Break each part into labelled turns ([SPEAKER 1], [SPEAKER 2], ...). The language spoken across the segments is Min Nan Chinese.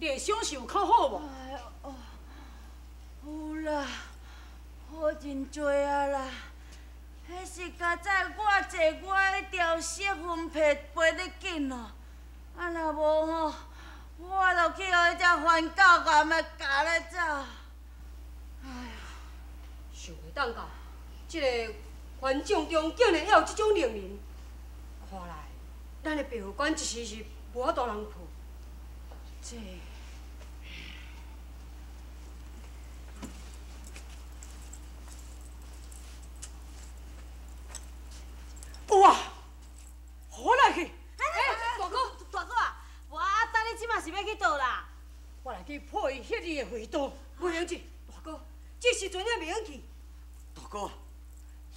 [SPEAKER 1] 你的傷勢有較好無？
[SPEAKER 2] 哎哦，有啦，好真濟啊啦。彼是佳哉我坐我彼條小魂魄飛得緊哦，啊若無吼，我就去予彼隻番狗共的咬咧走。哎呀，
[SPEAKER 3] 想袂當到，這个環境中竟然還有這種能人，看來咱的白河關一時是無法度人破。
[SPEAKER 2] 這。
[SPEAKER 1] 有啊，好來去！
[SPEAKER 4] 欸，大哥，大哥啊，我等你這馬是欲去佗啦？
[SPEAKER 1] 我來去破伊彼日的飛刀。
[SPEAKER 3] 袂用去，大哥，這時陣也袂用去。
[SPEAKER 5] 大哥，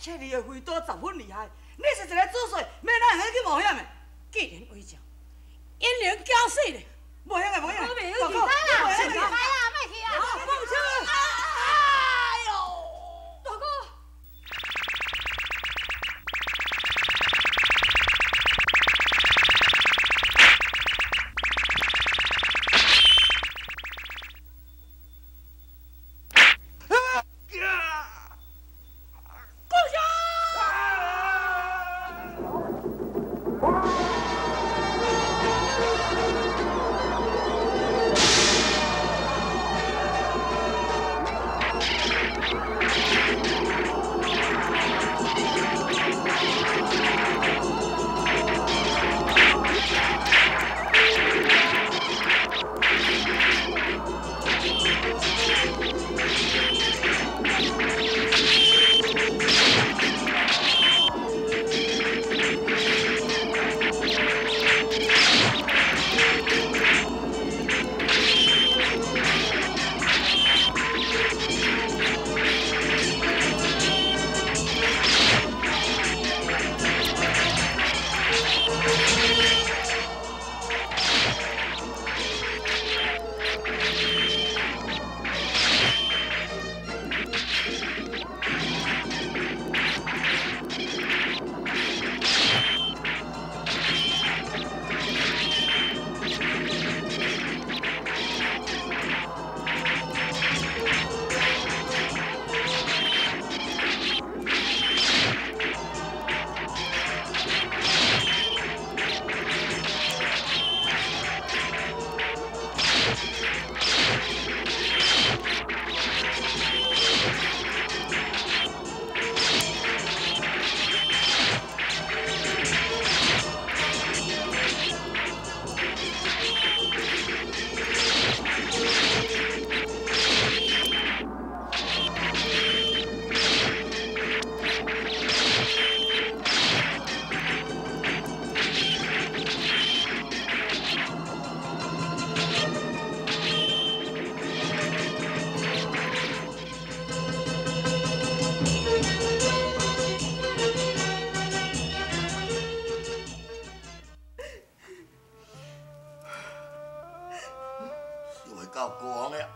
[SPEAKER 5] 彼日的飛刀十分厲害，你是一个主帥，欲哪會用去冒險的？
[SPEAKER 1] 既然為將，英靈驚死咧！
[SPEAKER 5] 無用的，無用的，
[SPEAKER 3] 大哥，
[SPEAKER 4] 來啦，來啦，莫去啊！
[SPEAKER 1] 放槍！
[SPEAKER 4] 哎呦，
[SPEAKER 3] 大哥！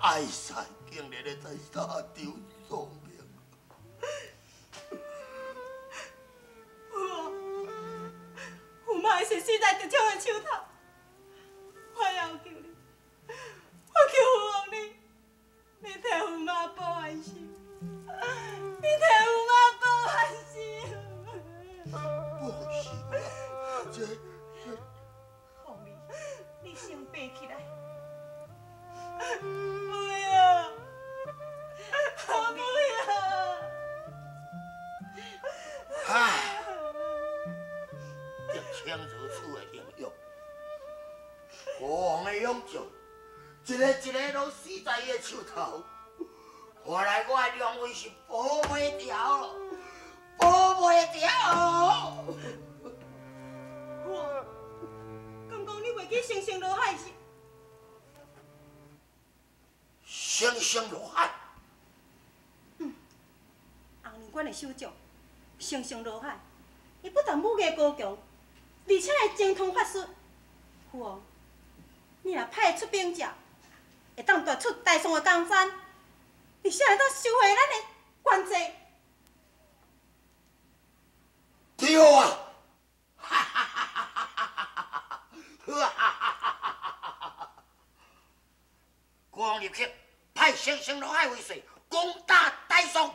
[SPEAKER 6] 愛婿竟然咧在沙場喪命。
[SPEAKER 7] 父王，父媽是死在特長的手頭，我也有求你，我求父王你，你替父媽報冤仇，你替父媽報冤仇。
[SPEAKER 6] 報仇啊！這
[SPEAKER 7] 鳳兒，你先爬起來。不要，我不要。
[SPEAKER 6] 啊！得清如此的英勇，国王的勇将，一个一个拢死在伊的手头。看来我的两位是保袂牢了，保袂牢。
[SPEAKER 7] 我，敢讲你袂记生生落海是？
[SPEAKER 6] 生生落海。
[SPEAKER 7] 嗯，红娘馆的首长，生生落海，伊不但武艺高强，而且会精通法术。父王，你若派出兵者，会当夺取大宋的江山，而且会当收回咱的权势。
[SPEAKER 6] 对啊！哈哈哈哈哈哈！入去，派星星落海为帅，攻打大宋。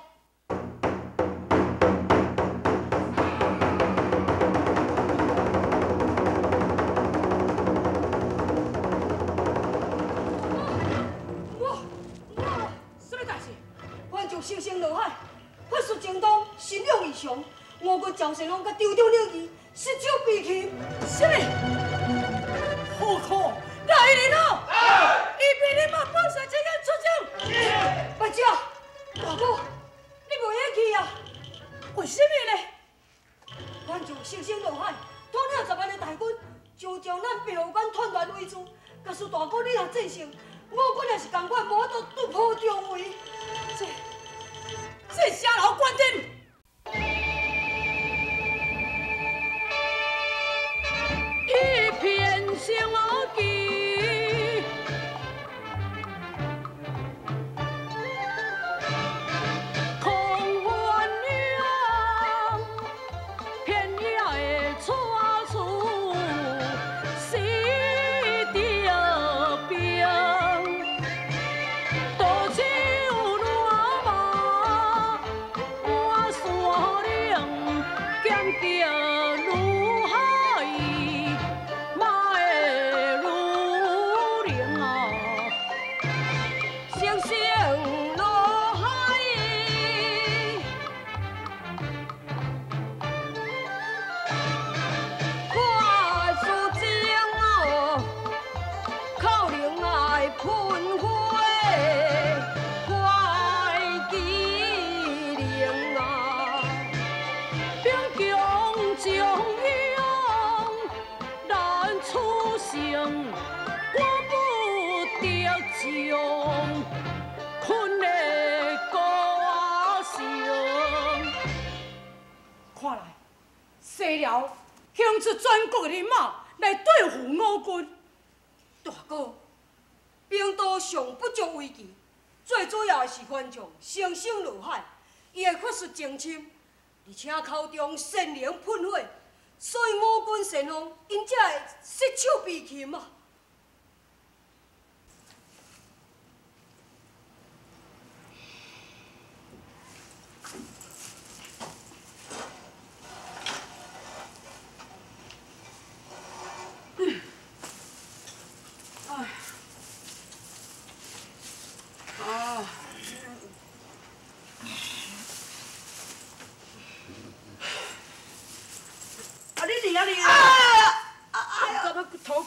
[SPEAKER 3] 我什么代志？阮就星星落海，法术精通，神勇异常。五军赵神龙佮张中领义，失手被擒。
[SPEAKER 1] 什么？何苦？来人哦！预备你嘛，放下这个出征。
[SPEAKER 3] 白姐，大哥，你袂用去啊？
[SPEAKER 1] 为什么呢？
[SPEAKER 3] 阮就星星落海，统领10万的大军，就将咱白虎关团团围住。假使大哥你若战胜，五军也是共款，无法度突破重围。
[SPEAKER 1] 这下老关天。一片星旗，空鸳鸯，偏野的处处死着兵，倒手乱马，满山岭，剑叫如海。看来，西辽兴出全国的人马来对付我军。
[SPEAKER 3] 大哥，兵多尚不足为奇，最主要的是番将星星落海，伊的法术精深，而且口中仙灵喷火，所以五军先锋𪜶才会失手被擒啊！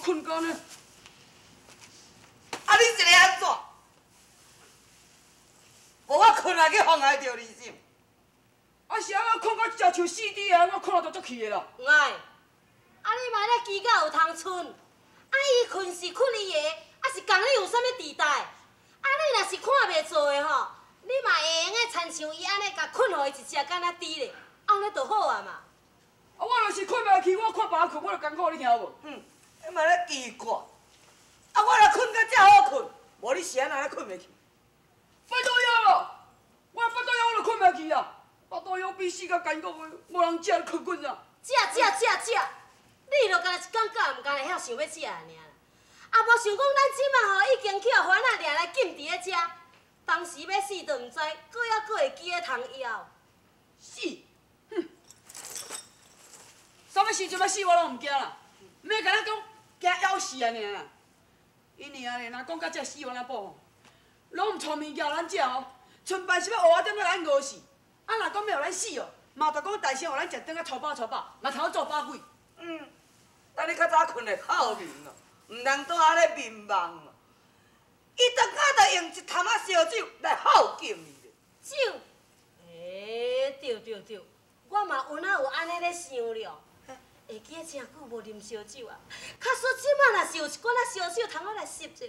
[SPEAKER 5] 困觉呢？啊！你一个按怎？无我困来去妨碍著你是？
[SPEAKER 1] 啊是啊，我困到这只树死猪啊，我困到就足气的啦。
[SPEAKER 4] 哎，啊你嘛咧奇到有通春？啊伊困是困伊的，啊是共你有啥物地带？啊你若是看袂做的吼，你嘛会用的亲像伊按呢，共困予伊一只敢若猪咧，按呢就好啊嘛。
[SPEAKER 1] 啊我若是困袂去，我看别人困，我就艰苦，你听有无？
[SPEAKER 5] 嗯。你嘛咧奇怪，啊！我若困到遮好困，无你是按怎咧困袂去？
[SPEAKER 1] 腹肚枵咯，我腹肚枵我就困袂去啊！腹肚枵比死较艰苦，无人食困困啊！
[SPEAKER 4] 食食食食，你就干焦一感觉，毋干焦会晓想欲食尔啦。啊，无想讲咱这马吼已经去予番仔掠来禁伫咧遮，当时欲死都毋知，阁犹阁会记得通枵。
[SPEAKER 1] 死！哼！啥物时阵欲死我拢毋惊啦，免共咱讲。惊枵死啊尔啦！𪜶尔咧，若讲到这死番仔宝吼，拢毋带物件咱食哦，剩饭是欲乌仔点仔咱饿死。啊，若讲欲予咱死哦，嘛就讲大声予咱食顿仔粗饱粗饱，嘛通做饱鬼。
[SPEAKER 5] 嗯，等你较早困会透明哦，毋通倒仔咧眠梦哦。伊当下就用一桶仔烧酒来孝敬你咧。
[SPEAKER 4] 酒？欸，对对对，我嘛有哪有按呢咧想了。会记得真久无啉烧酒啊！假使这马若是有一罐仔烧酒，通我来煦一下，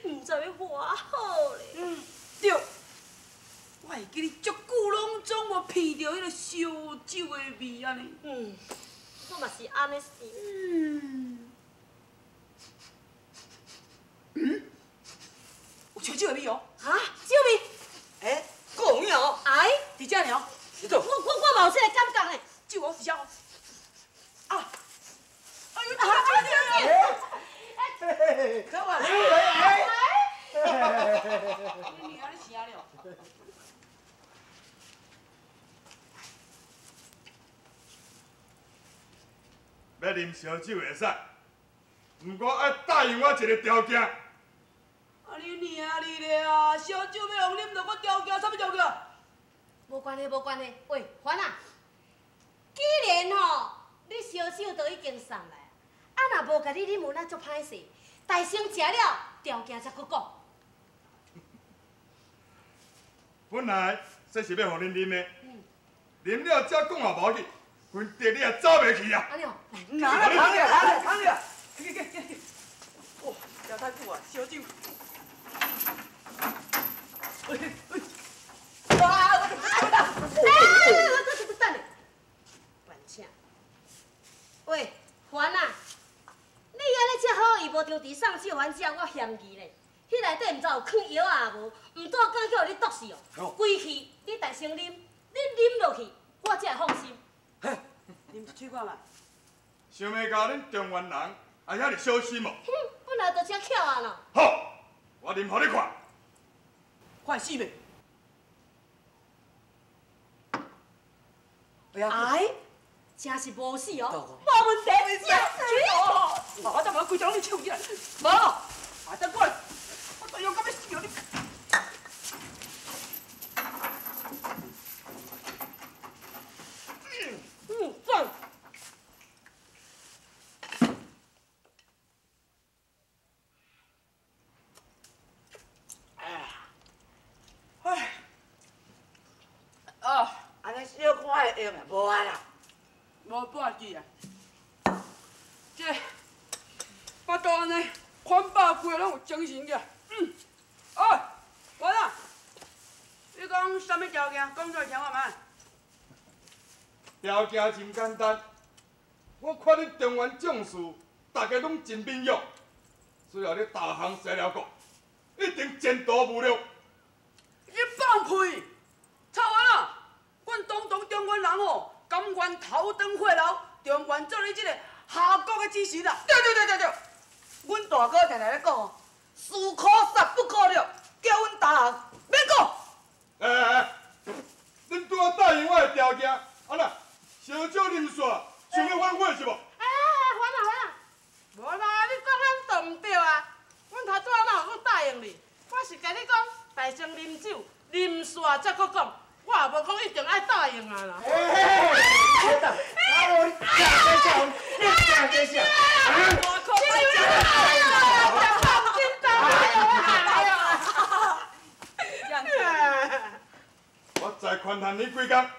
[SPEAKER 4] 毋知欲偌好咧。
[SPEAKER 1] 嗯，对。我会记你足久拢总无闻著彼个烧酒的味按呢。
[SPEAKER 4] 嗯，我嘛是按呢想。
[SPEAKER 1] 嗯。嗯？有烧酒的味哦。
[SPEAKER 4] 哈？酒味？
[SPEAKER 5] 欸，阁有影哦。
[SPEAKER 4] 哎？
[SPEAKER 1] 伫遮尔。
[SPEAKER 4] 我嘛有这个感觉呢。
[SPEAKER 1] 酒哦，伫遮哦。啊！哎呦，
[SPEAKER 5] 哎，
[SPEAKER 8] 欲啉烧酒会使，毋过爱答应我一个条件。
[SPEAKER 1] 啊你娘你咧啊！烧酒欲予啉，就阁条件，啥物条件？
[SPEAKER 4] 无关系，无关系。喂，凡啊，既然吼你烧酒都已经送来，啊若无共你啉有那足歹势，大声食了，条件才阁讲。
[SPEAKER 8] 本来这是欲予恁啉的，啉了才讲也无要紧，反正你也走袂去啊！
[SPEAKER 4] 按呢哦，
[SPEAKER 1] 来，来，来，来，来，来，去去去去！哇，食太久啊，烧酒。喂喂！哇！我我
[SPEAKER 4] 哎，我等下，烦请。喂，凡啊，你按呢遮好意，无张伫送酒，反正我嫌疑咧。彼内底毋知有囥药仔无？毋拄敢叫你毒死哦！规气，你大声啉，你啉落去，我才会放心。
[SPEAKER 1] 啉一喙看觅。
[SPEAKER 8] 想袂到恁中原人也遐尔小心哦！
[SPEAKER 4] 哼，本来就遮巧啊咯。
[SPEAKER 8] 好，我啉予你看。
[SPEAKER 1] 看死袂？
[SPEAKER 4] 哎，真是无死哦，无问题。
[SPEAKER 1] 我怎么规张你唱起来？无，啊，等过来，我都用到欲死哦你！
[SPEAKER 4] 嗯，赞。
[SPEAKER 1] 哎，啊，
[SPEAKER 5] 按呢小可会用啊，无啊啦，
[SPEAKER 1] 无半句啊。这腹肚按呢宽饱规个拢有精神个。嗯，哎，完啊，你讲啥物条件？讲出来听看觅。
[SPEAKER 8] 条件真简单，我看恁中原将士，大家拢真敏锐，只要你大行西辽国，一定前途无量。
[SPEAKER 1] 你放屁！臭丸啊！阮堂堂中原人吼，甘愿头断血流，中原做你这个下国的之神啊！
[SPEAKER 5] 对对对对对，阮大哥定定咧讲哦，士可杀不可辱，叫阮大人免讲。
[SPEAKER 8] 哎哎哎，恁拄仔答应我的条件，啊那烧酒啉煞，想欲反悔是无？
[SPEAKER 4] 哎，反啊反啊！
[SPEAKER 9] 无啦，你讲安就毋对啊！阮头拄仔哪有讲答应你？我是共你讲，大声啉酒，啉煞才阁讲，我也无讲一定爱答应啊啦。
[SPEAKER 6] 哎，啊，我食这啥？你食这啥？
[SPEAKER 1] 大可歹食
[SPEAKER 8] 我再宽限你几工，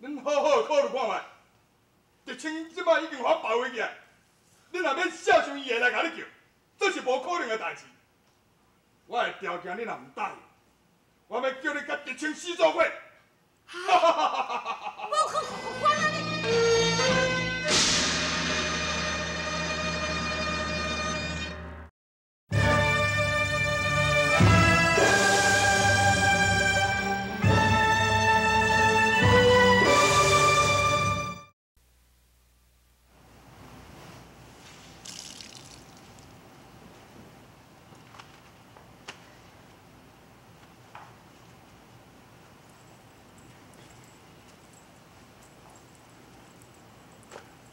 [SPEAKER 8] 恁好好考虑看觅。狄青这摆已经予我包围起来，恁若欲写上伊会来共你叫，这是无可能的代志。我的条件你若毋答应，我欲叫你佮狄青死做伙。哈哈哈哈哈哈！
[SPEAKER 4] 无可可啊你！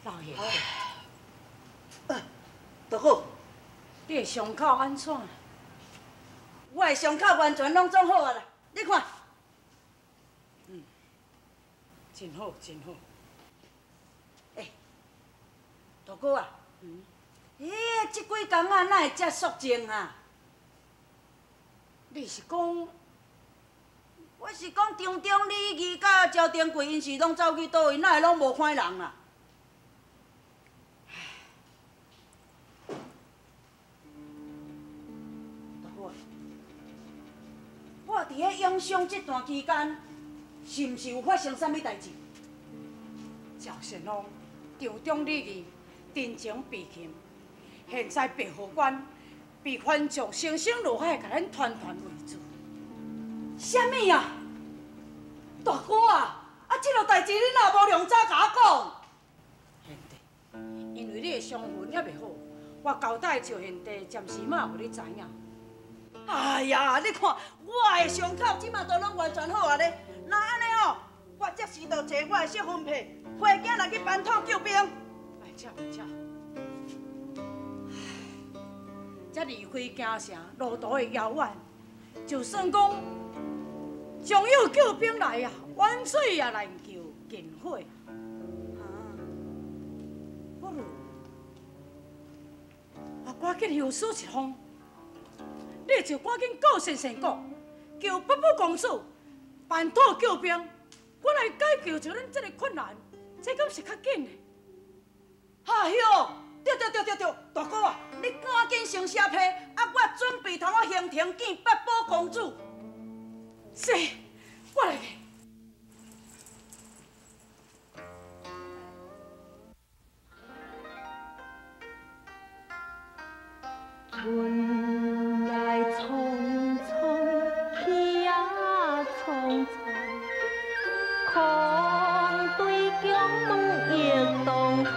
[SPEAKER 3] 老爷，
[SPEAKER 2] 大哥，
[SPEAKER 3] 你的伤口按怎？
[SPEAKER 2] 我的伤口完全拢总好啊啦，你看。
[SPEAKER 3] 嗯，真好，真好。
[SPEAKER 2] 欸，大哥啊，欸，这几工啊，哪会遮肃静啊？
[SPEAKER 3] 你是讲？
[SPEAKER 2] 我是讲张中礼仪佮赵丁贵，𪜶是拢走去佗位，哪会拢无看人啊？大哥，我伫咧养伤这段期间，是毋是有发生啥物代志？
[SPEAKER 3] 赵先锋、张中礼仪、陈情被擒，现在白河关被番将生生落海，共咱团团围住。
[SPEAKER 2] 啥物啊？大哥啊，啊，这落代志你若无量早共我讲？
[SPEAKER 3] 贤弟，因为你的伤痕犹未好，我交代赵贤弟暂时嘛予你知影。
[SPEAKER 2] 哎呀，你看我的伤口这马都拢完全好啊咧，若按呢哦，我即时就坐我的小分配，回京来去搬土救兵。
[SPEAKER 3] 哎，
[SPEAKER 1] 且而且，才离开京城，路途会遥远，就算讲将有救兵来啊，远水也难救近火。啊，不如我赶紧休书一封，你就赶紧告先生国，求八宝公主办妥救兵，我来解决着恁这个困难，这敢是较紧的？
[SPEAKER 5] 哈哟，对对对对对，大哥啊，你赶紧先写批，啊，我准备通我行程见八宝公主。
[SPEAKER 1] 是，我来去。
[SPEAKER 10] 春来匆匆，去也匆匆，空对宫门欲当空。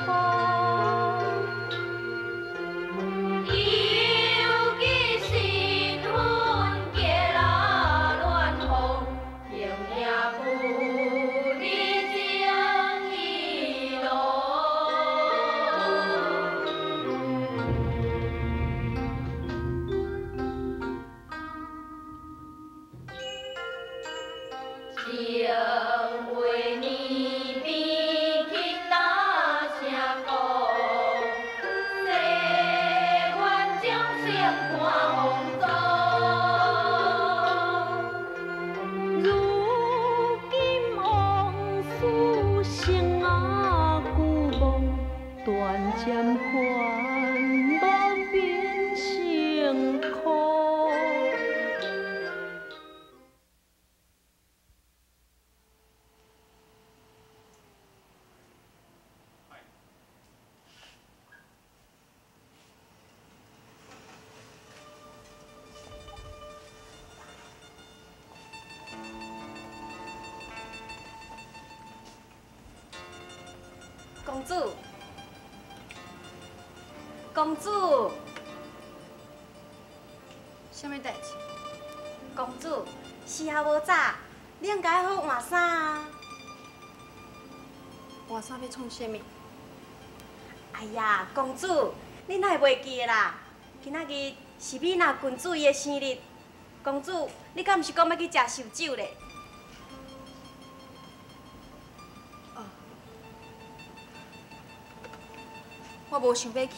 [SPEAKER 11] 犹记新婚结啦暖风，形影不离情意浓。情话绵绵去哪声讲，誓愿终生伴风踪。
[SPEAKER 10] 如今往事成啊旧梦，断渐还无变成空。
[SPEAKER 4] 公主，公主，
[SPEAKER 12] 啥物代志？
[SPEAKER 4] 公主，时候无早，你应该好换衫啊。
[SPEAKER 12] 换衫欲创啥物？
[SPEAKER 4] 哎呀，公主，你哪会袂记得啦？今仔日是美娜郡主伊的生日，公主，你敢毋是讲欲去食寿酒咧？
[SPEAKER 12] 哦，我无想欲去。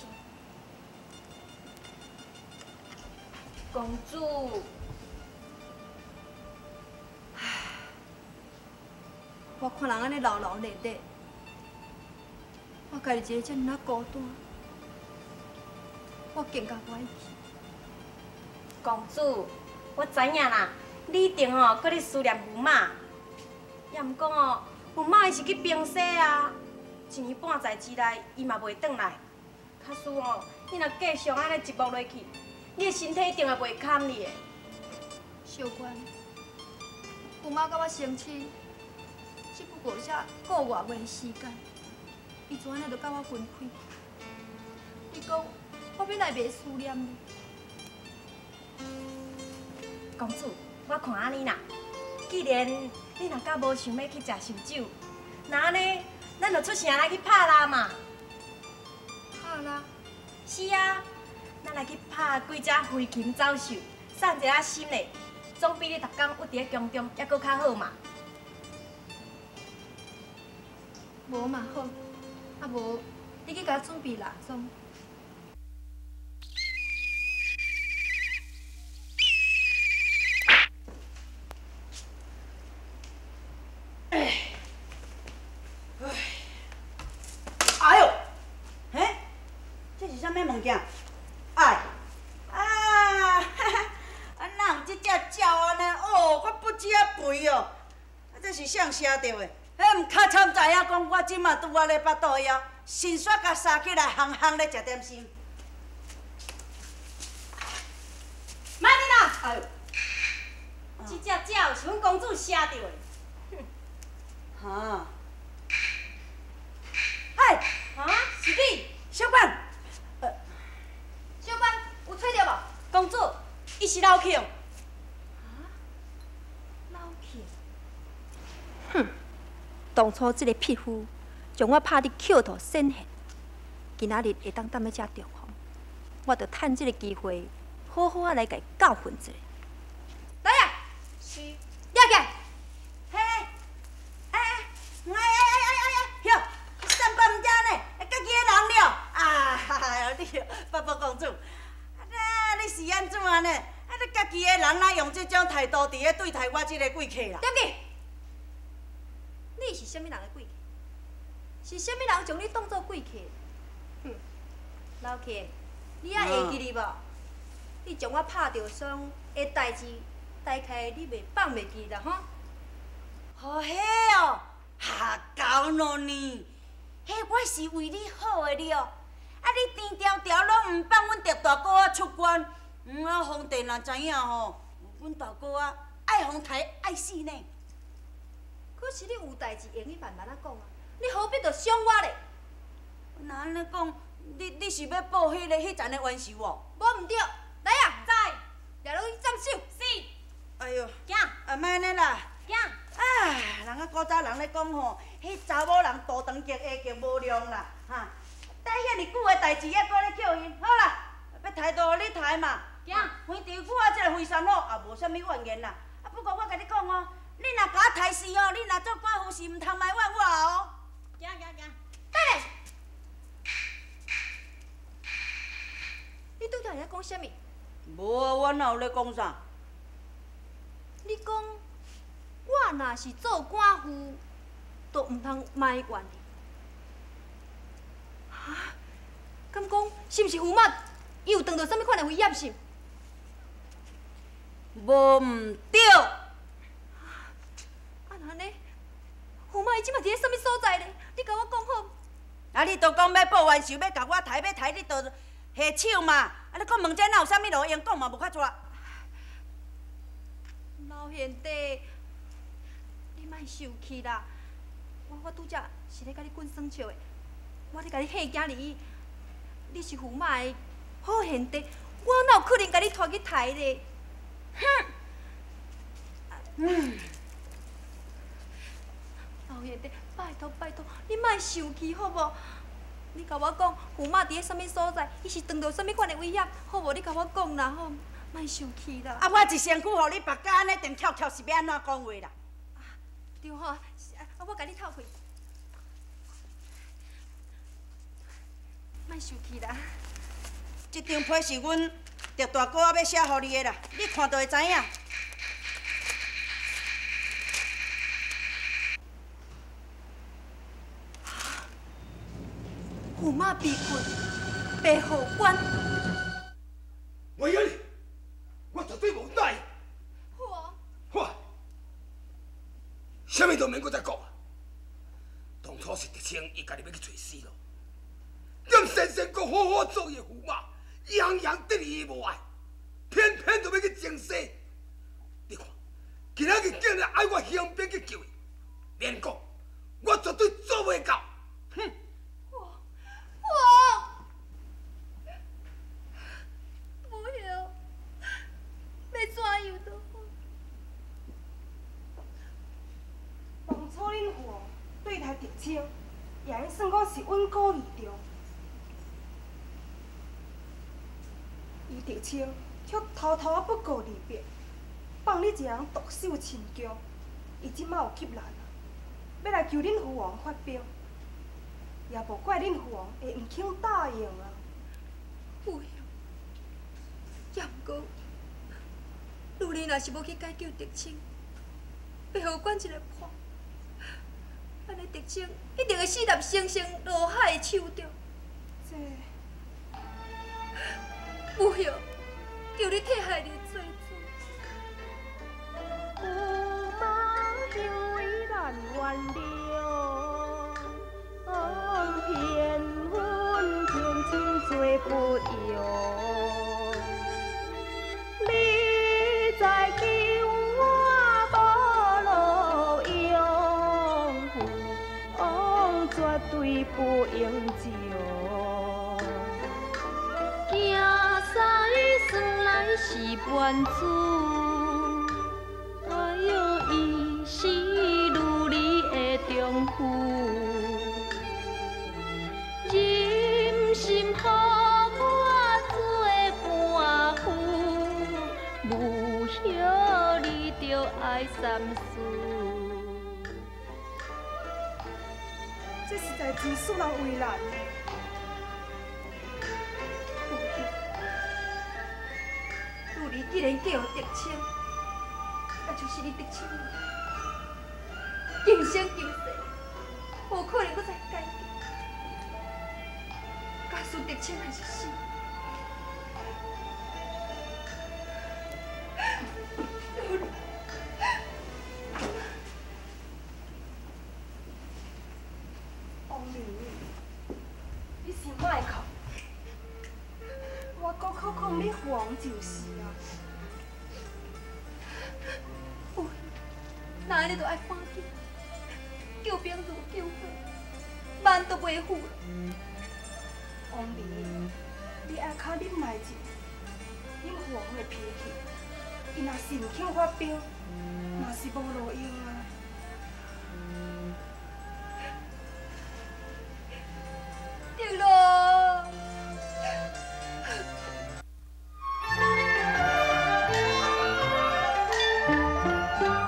[SPEAKER 4] 公主，
[SPEAKER 12] 我看人按呢闹闹热热，我家己一个遮尔仔孤单，我更加无爱去。
[SPEAKER 4] 公主，我知影啦，你一定吼阁咧思念驸马，也毋过哦，驸马伊是去平西啊，一年半载之内，伊嘛袂转来。假使哦，你若继续按呢寂寞落去，你的身体一定会袂堪你的。
[SPEAKER 12] 小娟，驸马佮我成亲，只不过才个外月的时间，伊就按呢就佮我分开。你讲，我欲来袂思念呢？
[SPEAKER 4] 公主，我看按呢啦，既然你若敢无想欲去食寿酒，那按呢，咱就出城来去拍蜡嘛。
[SPEAKER 12] 拍蜡？
[SPEAKER 4] 是啊，咱来去拍几只飞禽走兽，散一下心咧，总比你逐工郁伫咧宫中犹阁较好嘛。
[SPEAKER 12] 无嘛好，啊无你去共准备蜡妆。
[SPEAKER 5] 哎呦，嘿，这是啥物物件？哎，啊，哈哈，啊，哪有这只鸟按呢？哦，我不止啊肥哦，啊，这是谁写著的？彼毋较惨知影讲，我这马拄仔咧腹肚枵，先煞共杀起来，烘烘咧食点心。
[SPEAKER 4] 莫你啦！
[SPEAKER 5] 哎呦，
[SPEAKER 4] 这只鸟是阮公主写著的。
[SPEAKER 5] 哈。哎，
[SPEAKER 4] 啊，是你，
[SPEAKER 5] 小娟，
[SPEAKER 12] 小娟，有揣著无？
[SPEAKER 4] 公主，伊是老客。
[SPEAKER 12] 老客。哼，当初这个匹夫将我拍得口吐鲜血，今仔日会当踮咧遮重逢，我就趁这个机会，好好仔来共伊教训一下。来啊！
[SPEAKER 7] 是。
[SPEAKER 12] 掠起来！
[SPEAKER 5] 嘿，哎哎哎哎哎哎，哟，散步毋知呢，家己的人了。啊，你八宝公主，啊，你是按怎呢？啊，你家己的人哪用这种态度伫咧对待我这个贵客啦？
[SPEAKER 12] 点去！你是啥物人的贵客？是啥物人将你当做贵客？哼，老客，你还会记得无？你将我拍著伤的代志，大概你袂放袂记啦吼？
[SPEAKER 5] 哦，彼哦，哈搞喏呢，彼我是为你好的了。啊，你甜条条拢毋放阮卓大哥仔出关，啊，皇帝若知影吼，阮大哥仔爱予刣爱死呢。
[SPEAKER 12] 可是你有代志会用慢慢仔讲啊，你何必著伤我咧？
[SPEAKER 5] 若按呢讲，你是欲报彼个彼层的冤仇哦？
[SPEAKER 12] 无毋对，来啊！
[SPEAKER 4] 在，
[SPEAKER 12] 掠落去斩首。
[SPEAKER 4] 是。
[SPEAKER 5] 哎哟，
[SPEAKER 4] 行。
[SPEAKER 5] 啊，莫按呢啦。
[SPEAKER 4] 行。
[SPEAKER 5] 啊，人啊古早人咧讲吼，彼查某人肚长结下结无量啦，哈。等遐尔久的代志，犹阁咧扣因，好啦，欲刣就予你刣嘛。
[SPEAKER 4] 行。
[SPEAKER 5] 反正我这个非山虎也无啥物怨言啦。啊，不过我共你讲哦，你若共我刣死哦，你若做官夫是毋通埋怨我哦。
[SPEAKER 4] 行行行。
[SPEAKER 12] 等下，你拄才伫咧讲啥物？
[SPEAKER 5] 无啊，我哪有咧讲啥？
[SPEAKER 12] 你讲我若是做官夫，就毋通埋怨你。哈？敢讲是毋是驸马伊有当著啥物款的危险是？
[SPEAKER 5] 无毋对。
[SPEAKER 12] 啊，那按呢？驸马伊这马伫咧啥物所在咧？你共我讲好。
[SPEAKER 5] 啊，你都讲欲报冤仇，欲共我刣，欲刣你就下手嘛。啊，你阁问这哪有啥物路用，讲嘛无较煞。
[SPEAKER 12] 老贤弟，你莫生气啦。我拄才是咧共你滚耍笑的，我咧共你吓惊而已。你是驸马的好贤弟，我哪有可能共你拖去刣咧？哼！
[SPEAKER 5] 嗯。
[SPEAKER 12] 老贤弟，拜托拜托，你莫生气好无？你共我讲，驸马伫咧啥物所在？伊是遇著啥物款的危险？好无？你共我讲啦吼，莫生气啦。
[SPEAKER 5] 啊，我一身躯予你缚甲按呢定翘翘，是欲按怎讲话啦？
[SPEAKER 12] 对吼，啊，我共你透气。莫生气啦。
[SPEAKER 5] 这张批是阮卓大哥仔欲写予你的啦，你看就会知影。
[SPEAKER 12] 驸马被困，白虎关。
[SPEAKER 6] 我要你，我绝对无答应。
[SPEAKER 12] 我，
[SPEAKER 6] 我，啥物都免阁再讲啊！当初是德清伊家己欲去揣死咯，踮先生阁好好做伊的驸马，样样得伊无碍，偏偏就欲去争西。你看，今仔日竟然爱我兴兵去救伊，免讲，我绝对做袂到。哼！
[SPEAKER 12] 我不晓，欲怎样都好。
[SPEAKER 7] 当初恁父王对待德清，也会算讲是稳固义重。伊德清却偷偷仔不告而别，放你一个人独守深宫。伊这马有急难啊，欲来求恁父王发兵。也无怪恁父王会毋肯答应啊。
[SPEAKER 12] 有闲，也毋过，女儿若是无去解救德清，白予阮一个破，按呢德清一定会死入生生落海的手中。
[SPEAKER 7] 这，
[SPEAKER 12] 母后，求你替孩儿做主。
[SPEAKER 10] 驸马行为难原谅。骗阮天真做不用，你在救我无路用，父王绝对不应将。惊西算来是叛子，哎哟，伊是女儿的丈夫。人爱三思。
[SPEAKER 7] 这实在真使人为难。
[SPEAKER 12] 女儿既然嫁予德清，那就是你德清，今生今世无可能阁再改变。假使德清还是死，
[SPEAKER 7] 王女，你先莫哭，我阁靠讲你父王就是啊。
[SPEAKER 12] 有，那按呢就爱赶紧，救兵如救火，慢都袂赴。
[SPEAKER 7] 王丽，你爱较忍耐者，恁父王的脾气，伊若是毋肯发兵，嘛是无路用啊。
[SPEAKER 12] 对咯。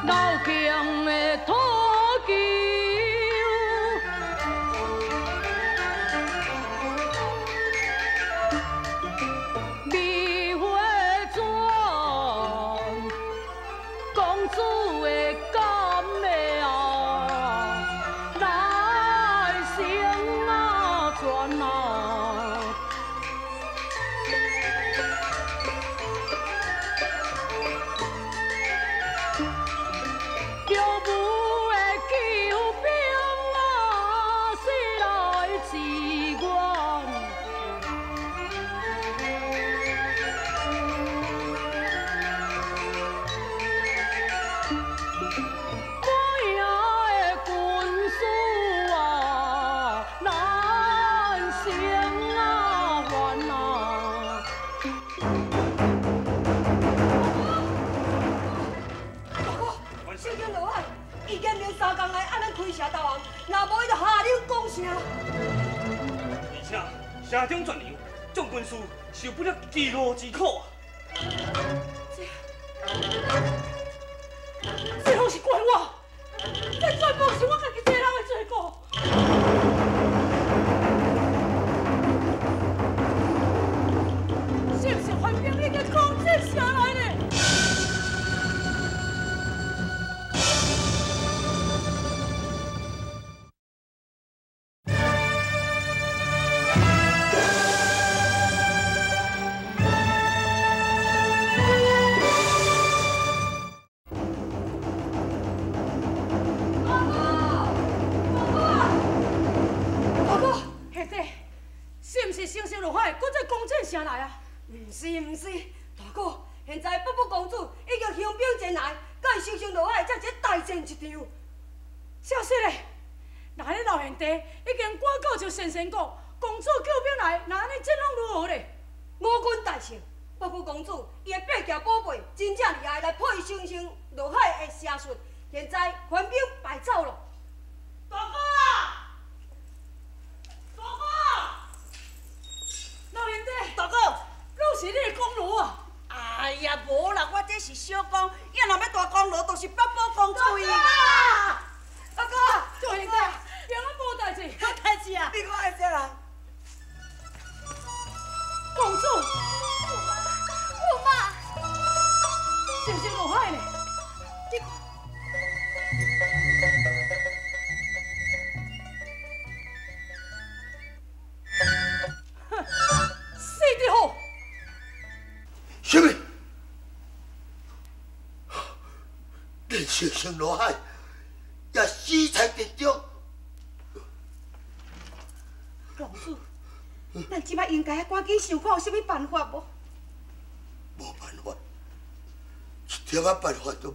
[SPEAKER 10] 老强的土球，美花转，公主的甘的啊，来成啊转啊。叫母的救兵啊，死来支援。我赢的军师啊，难成啊还啊。
[SPEAKER 3] 大哥，圣经落海，已经连三工来按咱开城投降，若无伊就下令攻城。
[SPEAKER 13] 而且城中全场众军师受不了饥饿之苦啊！
[SPEAKER 1] 这拢是怪我，这全部是我家己这个人的罪过。是毋是番兵已经攻进城来呢？大哥，下底是毋是生生落海，阁再攻进城来啊？
[SPEAKER 3] 毋是毋是，大哥，现在北部公主已经雄兵前来，佮伊生生落海，才一个大战一场。
[SPEAKER 1] 消息咧，若按呢老贤弟已经赶到就神仙国，公主救兵来，若按呢战况如何咧？
[SPEAKER 3] 五军大胜，北部公主伊的八件宝贝真正厉害，来破伊生生落海的邪术。现在番兵败走了。
[SPEAKER 1] 大哥啊！大哥啊！老贤弟，
[SPEAKER 5] 大哥，
[SPEAKER 1] 拢是你的功劳啊！
[SPEAKER 5] 哎呀，无啦，我这是小讲，伊若欲大功劳，就是北宝公主伊。
[SPEAKER 1] 大哥，赵贤弟，平安无代志，
[SPEAKER 5] 无代志啊！你看爱这人，
[SPEAKER 1] 公主，
[SPEAKER 12] 驸马，
[SPEAKER 1] 是毋是落海呢？
[SPEAKER 12] 你。
[SPEAKER 1] 哼，死得好！
[SPEAKER 6] 什么？连生生落海也死在阵中。
[SPEAKER 7] 公主，咱这摆应该赶紧想看有啥物办法无？
[SPEAKER 6] 无办法，一点仔办法都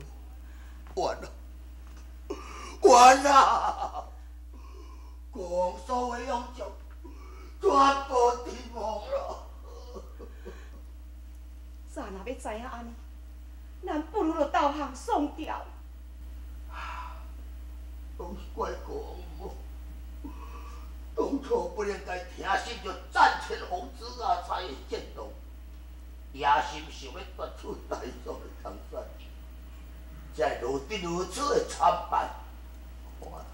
[SPEAKER 6] 无。完了，完了！国王所有勇将全部阵亡了。
[SPEAKER 7] 早若欲知影按呢，咱不如就投降宋朝。
[SPEAKER 6] 拢是怪国王无，当初不应该听信着战前王子阿才的煽动，野心想欲夺取大宋的江山。才会落得如此的惨败。看啦，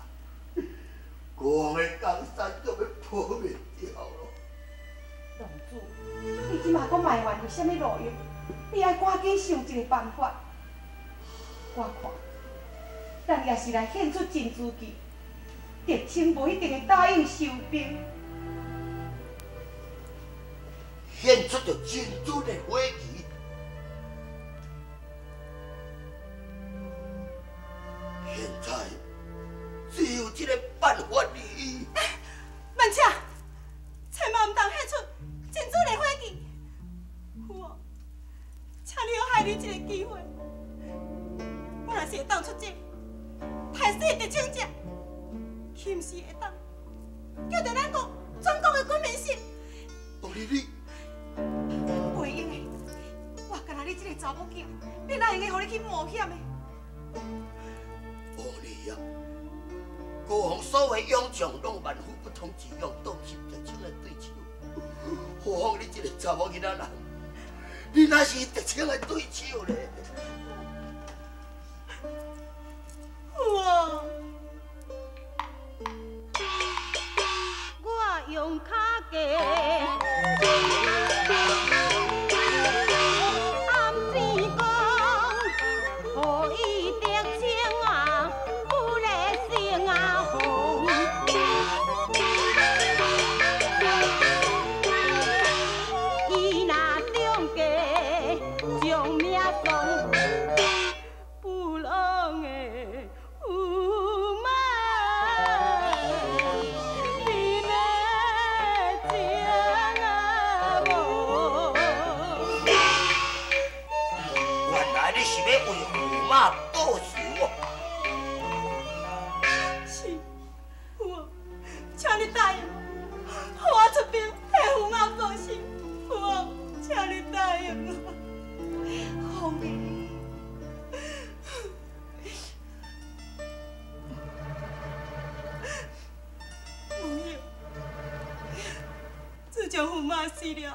[SPEAKER 6] 国王的江山就欲破灭掉咯。
[SPEAKER 7] 龙主，你这马阁埋怨有啥物路用？你爱赶紧想一个办法。我看，咱也是来献出真珠旗，德清无一定会答应收兵。
[SPEAKER 6] 献出著真珠的火旗，现在只有这个办法而已。
[SPEAKER 7] 慢车，千万毋通献出真珠的火旗。父王，请你予害你一个机会。我若是会当出征，杀死狄青者，岂毋是会当叫著咱国全国的军民心？
[SPEAKER 6] 王丽丽。
[SPEAKER 7] 袂用的，我干焦你这个查某囝，你哪会用得予你去冒险的？
[SPEAKER 6] 王丽啊，国王所谓勇将，拢万夫不通之勇，都毋是狄青的对手。何况你这个查某囡仔人，你哪是狄青的对手咧？
[SPEAKER 7] 我
[SPEAKER 10] 我用脚架。
[SPEAKER 7] 死了，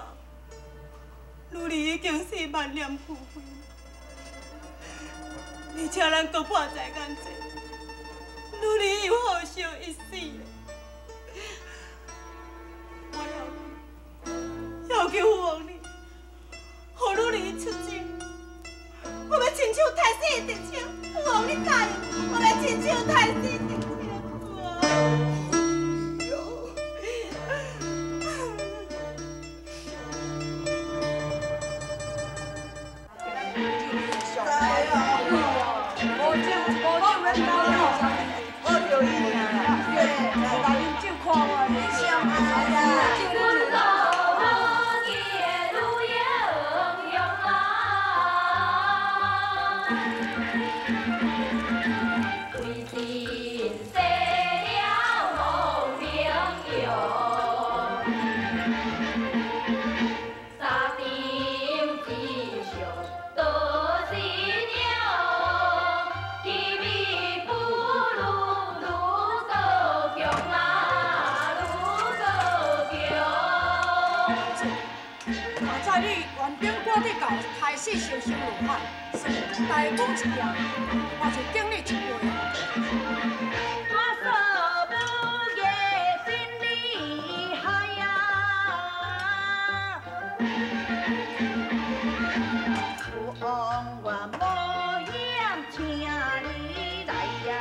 [SPEAKER 7] 女儿已经是万念俱灰，而且咱阁破在眼前，女儿又好烧一死。我要求父王你，予女儿出征，我欲亲手杀死狄青，父王你答应，我欲亲手杀死狄青。
[SPEAKER 3] 死生生落海，算大功一件，我就敬你一杯。
[SPEAKER 10] 我所武艺真厉害啊！父王我冒险请你来呀，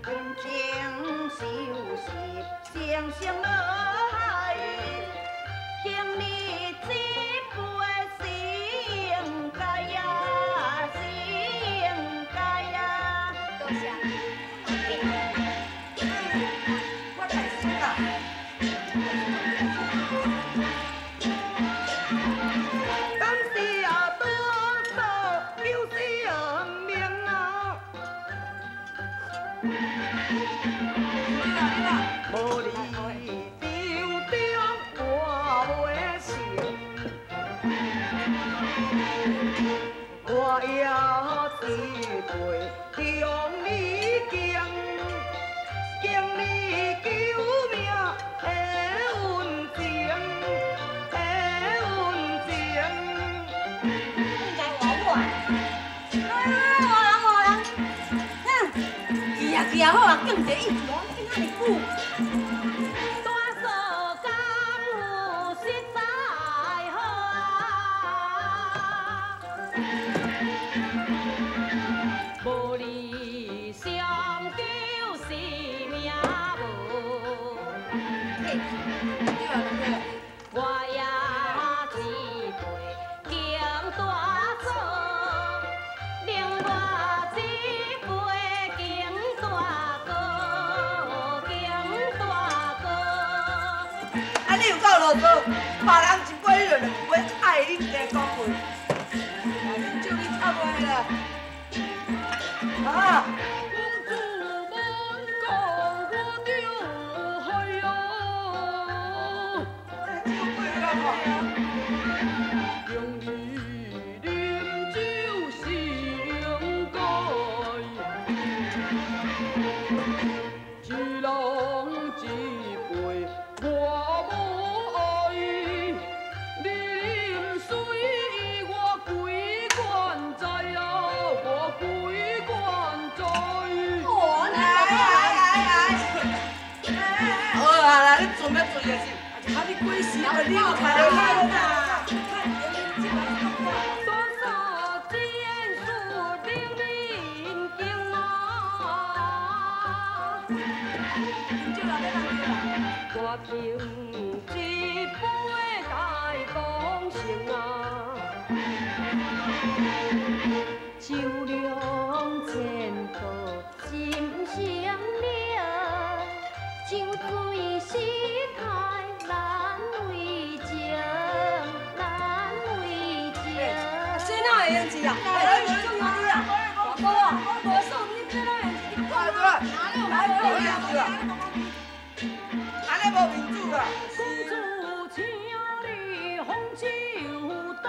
[SPEAKER 10] 军情收拾，生生落海，敬你。
[SPEAKER 4] 徛好啊，敬一个意思哦，敬遐尼久。大嫂甘有实在好啊，无你相救是命无。我也一杯敬大嫂，另外一杯敬大哥，敬大哥。
[SPEAKER 5] 啊，你有够啰嗦，别人一杯你就两杯，爱啉加讲话。
[SPEAKER 1] 来啉酒你插话啦。
[SPEAKER 5] 啊！
[SPEAKER 1] 公子莫讲我着海哟。敬你啉酒是应该，一人一杯我无爱，你啉水我规管知啊，我规管知。
[SPEAKER 5] 哦，来来来来，好啊啦，你做咩做就是，
[SPEAKER 1] 啊，你几时
[SPEAKER 5] 啊，你有看到啦？
[SPEAKER 3] 大嫂这言事令人惊啊！我敬一杯大功成啊！
[SPEAKER 10] 酒量浅薄心声了，酒醉失态难为情，难为情。
[SPEAKER 3] 这哪会用字啊？哎，重要啲啊！大哥啊，我无送你，这哪会用字？
[SPEAKER 5] 来来，来，安尼无民主啊！
[SPEAKER 3] 公子，请你红酒干，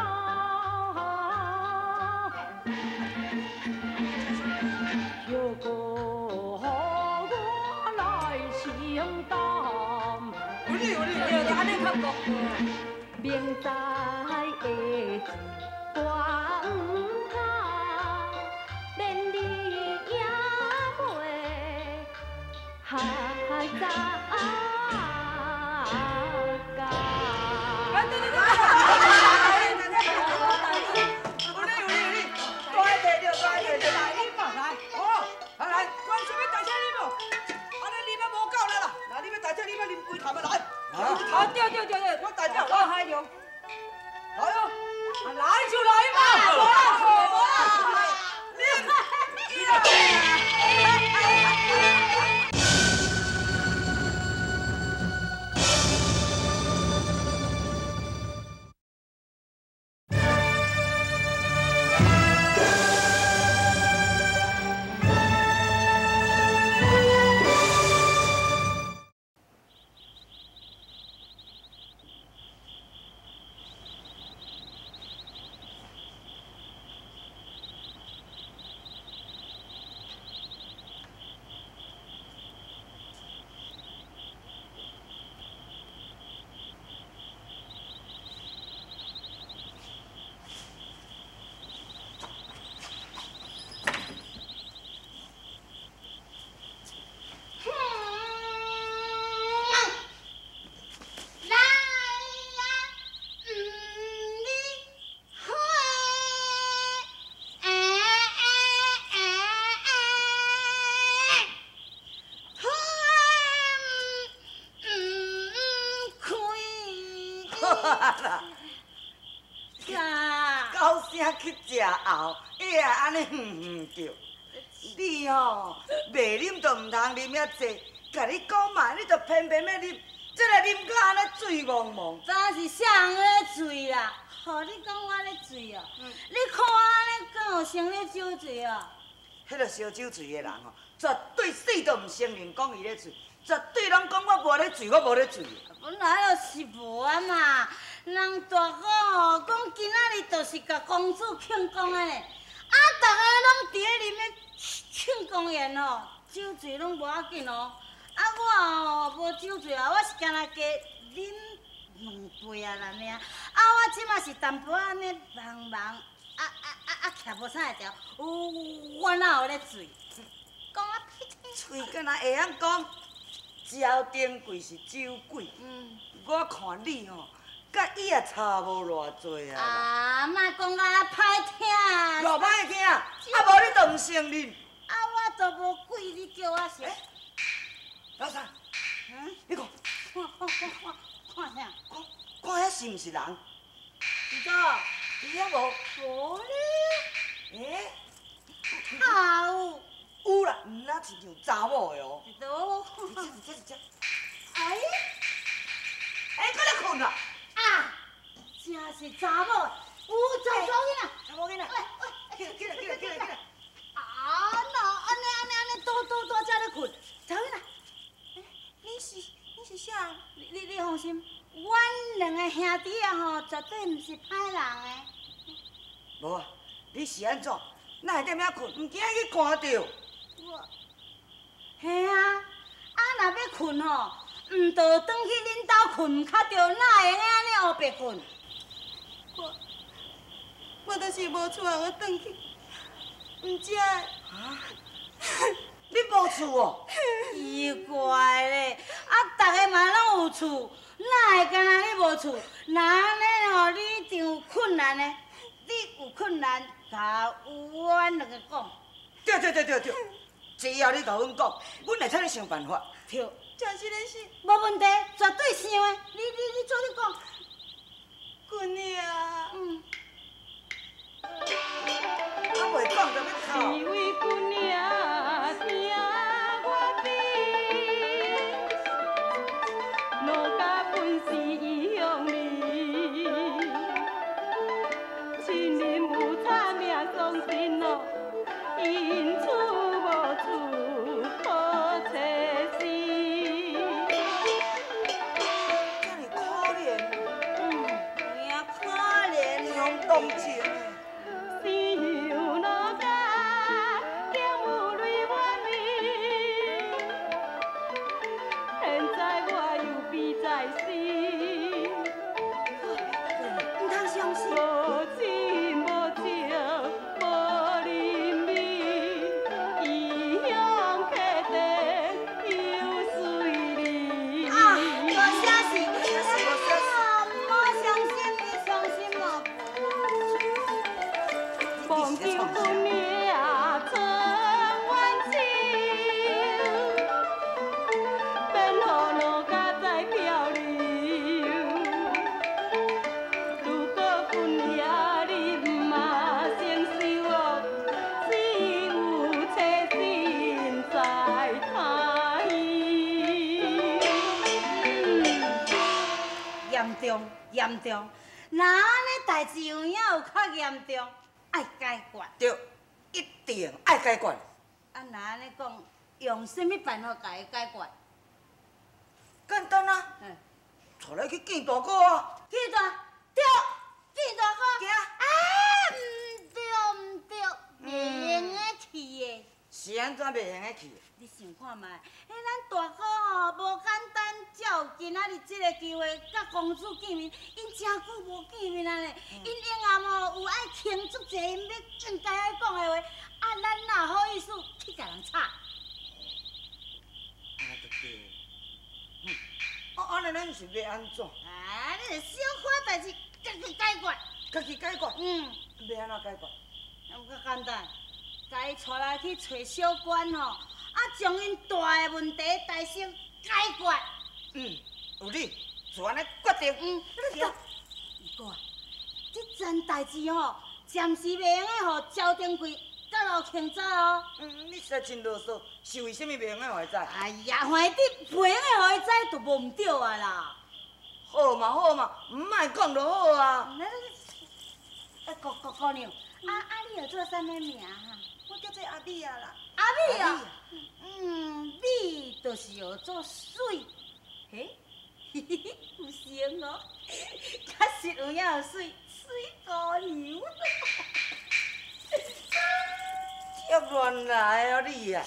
[SPEAKER 3] 休阁予我来承担。
[SPEAKER 5] 有理有理，
[SPEAKER 3] 对对，按呢较公。
[SPEAKER 10] 明知会关卡，连你也袂害早到。
[SPEAKER 3] 哎，对对对。
[SPEAKER 5] 有理有理有理，大提着大提着，
[SPEAKER 1] 来啉嘛来，
[SPEAKER 5] 好，来来，
[SPEAKER 1] 关心要大声啉无？按呢啉啊无够力啦，
[SPEAKER 5] 那你欲大声，你欲啉规坛啊来。
[SPEAKER 3] 啊，对对对对，
[SPEAKER 5] 我大声，
[SPEAKER 3] 我海量。
[SPEAKER 5] 来哦，
[SPEAKER 3] 啊，来就来嘛，无啦无啦。
[SPEAKER 5] 啉。
[SPEAKER 4] 来呀，你花，哎哎哎哎，花唔开。
[SPEAKER 5] 好啦，
[SPEAKER 2] 啊，
[SPEAKER 5] 高声去食喉，会啊按呢哼哼叫。你吼袂啉就毋通啉遐济，共你讲嘛，你就偏偏欲啉，这个啉到按呢醉茫茫。
[SPEAKER 2] 知影是啥人咧醉啦？吼，你讲我咧醉哦？你看我按呢，敢有像咧酒醉哦？
[SPEAKER 5] 彼个烧酒醉的人吼，绝对死都毋承认讲伊咧醉，绝对拢讲我无咧醉，我无咧醉。
[SPEAKER 2] 本来就是无啊嘛，人大哥吼讲今仔日就是共公子庆功的呢，啊，逐个拢伫咧啉咧庆功宴吼，酒醉拢无要紧哦。啊，我哦无酒醉啊，我是干焦加啉两杯啊啦尔。啊，我这马是淡薄仔按呢茫茫，徛无啥会调，我哪有咧醉？讲啊屁听。
[SPEAKER 5] 喙敢若会晓讲，焦丁贵是酒鬼。嗯。我看你吼，佮伊也差无偌济啊。
[SPEAKER 4] 啊，莫讲甲歹听。
[SPEAKER 5] 偌歹听，啊无你就毋承认。
[SPEAKER 4] 啊，我都无鬼，你叫我啥？
[SPEAKER 5] 老三，你看，
[SPEAKER 4] 看看看看看啥？
[SPEAKER 5] 看看遐是毋是人？
[SPEAKER 4] 是倒？
[SPEAKER 5] 伫遐无？
[SPEAKER 4] 无咧。
[SPEAKER 5] 欸？
[SPEAKER 4] 啊有。
[SPEAKER 5] 有啦，毋若亲像查某的哦。
[SPEAKER 4] 是倒？
[SPEAKER 5] 是这是这。
[SPEAKER 4] 哎？
[SPEAKER 5] 哎，阁咧睏啦？
[SPEAKER 4] 啊，真是查某，有查某囡仔。
[SPEAKER 5] 查某囡仔。
[SPEAKER 4] 喂喂，
[SPEAKER 5] 起来起来起来起来起来。
[SPEAKER 4] 啊，那按呢按呢按呢，倒倒倒遮咧睏，查某囡仔。你是啥？你放心，阮两个兄弟啊吼，绝对毋是歹人的。
[SPEAKER 5] 无啊，你是按怎？哪会踮遐睏？毋惊去寒著？
[SPEAKER 4] 我，嘿啊，啊若欲睏吼，毋就转去恁兜睏毋较对，哪会用按呢乌白睏？
[SPEAKER 7] 我就是无厝通转去，毋知。
[SPEAKER 5] 啊？你无厝哦？
[SPEAKER 4] 奇怪咧，啊，逐个嘛拢有厝，哪会干焦你无厝？若按呢吼，你一定有困难的，你有困难，共阮两个讲。
[SPEAKER 5] 对对对对对，只要你共阮讲，阮会替你想办法。
[SPEAKER 4] 对，
[SPEAKER 7] 真是咧是。
[SPEAKER 4] 无问题，绝对想的。你做你讲。
[SPEAKER 7] 姑娘。
[SPEAKER 4] 嗯。
[SPEAKER 5] 啊，袂讲就欲哭。
[SPEAKER 10] 是为姑娘听我悲，老家本是异乡人，亲人有惨命丧身咯，因此无处可栖息。
[SPEAKER 5] 遮尔可怜。
[SPEAKER 4] 嗯，有影可怜。
[SPEAKER 5] 相同情。
[SPEAKER 4] 严重，若按呢代志有影有较严重，爱解决。
[SPEAKER 5] 对，一定爱解决。
[SPEAKER 4] 啊，若按呢讲，用啥物办法共伊解决？
[SPEAKER 5] 简单啊，带来去见大哥啊。
[SPEAKER 4] 见大，对，见大哥。
[SPEAKER 5] 行。
[SPEAKER 4] 啊，毋对毋对，袂用得去的。
[SPEAKER 5] 是按怎袂用得去？
[SPEAKER 4] 你想看觅，彼咱大哥吼无简单，才有今仔日这个机会佮公主见面。𪜶真久无见面啊咧，𪜶永暗吼有爱倾足济𪜶欲应该爱讲的话，啊，咱哪好意思去共人吵？
[SPEAKER 5] 按呢就对。啊，按呢咱是欲按怎？
[SPEAKER 4] 啊，你小可代志，家己解决。
[SPEAKER 5] 家己解决？
[SPEAKER 4] 嗯。
[SPEAKER 5] 欲按怎解决？
[SPEAKER 4] 有较简单，共伊带来去揣小官吼。啊，将𪜶大的问题大小解决。
[SPEAKER 5] 嗯，有理，就按呢决定。
[SPEAKER 4] 嗯，对。毋过啊，这件代志吼，暂时袂用得予焦丁贵佮老庆知哦。
[SPEAKER 5] 嗯，你实在真啰嗦，是为啥物袂用得予伊知？
[SPEAKER 4] 哎呀，反正袂用得予伊知，就无毋对啊啦。
[SPEAKER 5] 好嘛好嘛，毋莫讲就好啊。
[SPEAKER 4] 啊，姑娘，啊，你号做啥物名哈？
[SPEAKER 7] 我叫做阿美啊啦。
[SPEAKER 4] 阿美哦，嗯，美就是号做媠，嘿，嘿嘿嘿，有成哦，确实有影有媠，媠姑娘。
[SPEAKER 5] 足乱来哦你啊！